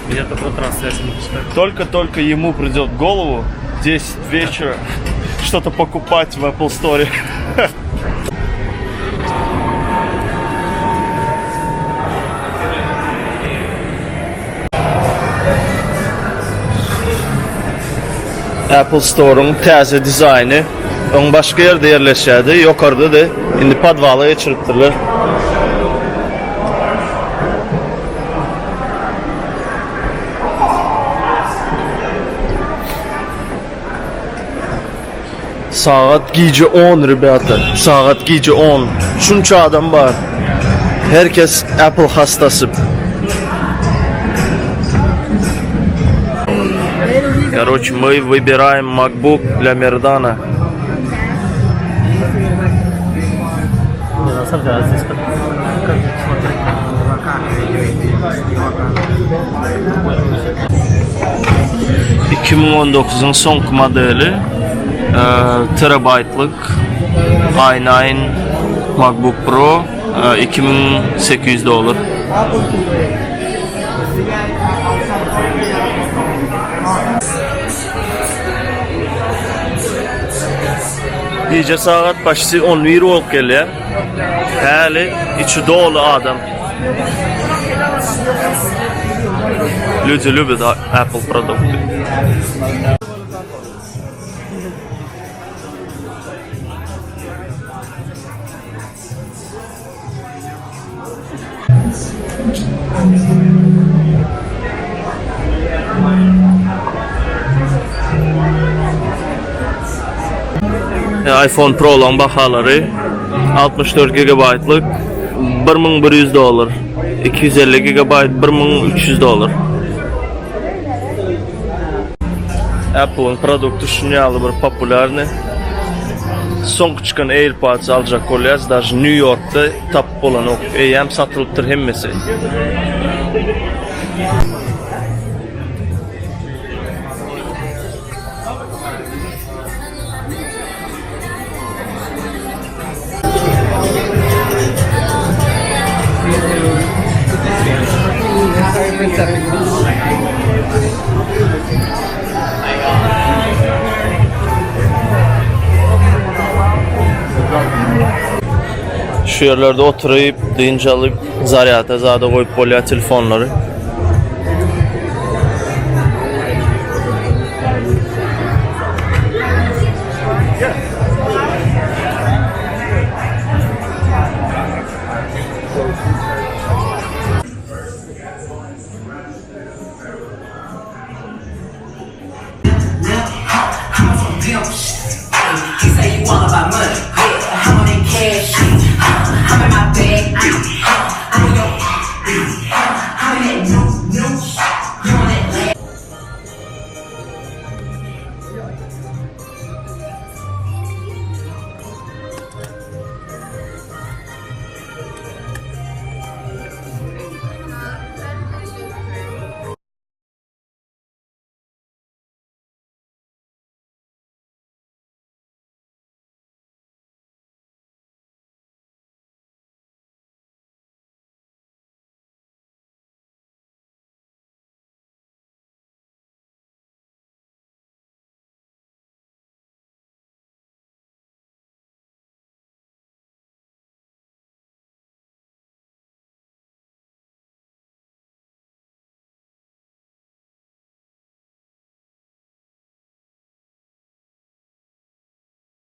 Меня только тот раз связь не пускают. Только-только ему придет в голову 10 вечера что-то покупать в Apple Store. Apple Store'uň täze dizaýny öň başga ýerde ýerleşýärdi, ýokardady, indi podwala geçiripdirler. Sagat gije 10 rебята. Sagat gije 10. Şunça adam bar. Herkes Apple hastasy. Короче, мы выбираем MacBook для Мerdana. Не, на самом деле, а здесь как, как смотреть? 2019-yň soňky modeli terabaýtlyk i9 MacBook Pro 2800 dollar. Gije sagat başy 11 bolup gelýär. Häli içi doly adam. Люди любят Apple produkty. iPhone Pro-laryň bahalary 64 gigabaýtlyk 1100 dollar, 250 gigabaýt 1300 dollar. Apple-yň produkty şuny ýaly bir populýarny. Soňky çykan AirPods aljak bolýas, daže New Yorkda tapyp bolanok. Eýýäm satylypdyr hemmesi. Şu ýerlerde oturyp, dynç alyp, zarýada zada goýup bolýar telefonlary.